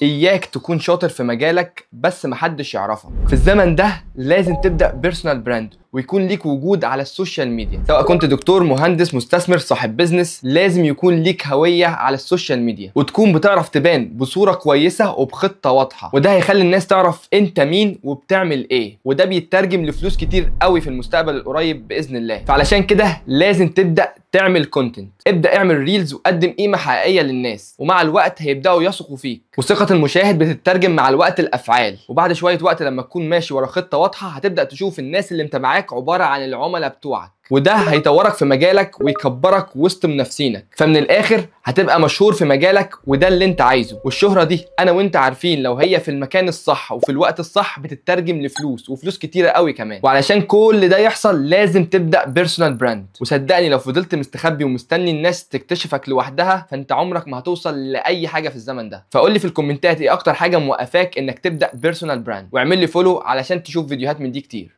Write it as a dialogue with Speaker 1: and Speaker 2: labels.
Speaker 1: اياك تكون شاطر في مجالك بس محدش يعرفك. في الزمن ده لازم تبدا personal brand ويكون ليك وجود على ال social media، سواء كنت دكتور، مهندس، مستثمر، صاحب business، لازم يكون ليك هوية على ال social media وتكون بتعرف تبان بصورة كويسة وبخطه واضحه، وده هيخلي الناس تعرف انت مين وبتعمل ايه، وده بيترجم لفلوس كتير قوي في المستقبل القريب باذن الله. فعلشان كده لازم تبدا تعمل content، ابدا اعمل reels وقدم قيمة حقيقية للناس، ومع الوقت هيبداوا يثقوا فيك، وثقه المشاهد بتترجم مع الوقت الافعال. وبعد شوية وقت لما تكون ماشي ورا خطه واضحة هتبدا تشوف الناس اللي متابعاك عبارة عن العملاء بتوعك، وده هيطورك في مجالك ويكبرك وسط منافسينك. فمن الاخر هتبقى مشهور في مجالك، وده اللي انت عايزه. والشهرة دي انا وانت عارفين لو هي في المكان الصح وفي الوقت الصح بتترجم لفلوس، وفلوس كتيرة قوي كمان. وعلشان كل ده يحصل لازم تبدا personal brand، وصدقني لو فضلت مستخبي ومستني الناس تكتشفك لوحدها فانت عمرك ما هتوصل لاي حاجة في الزمن ده. فقول لي في الكومنتات ايه اكتر حاجة موقفاك انك تبدا personal brand، واعمل لي follow علشان تشوف فيديوهات من دي كتير.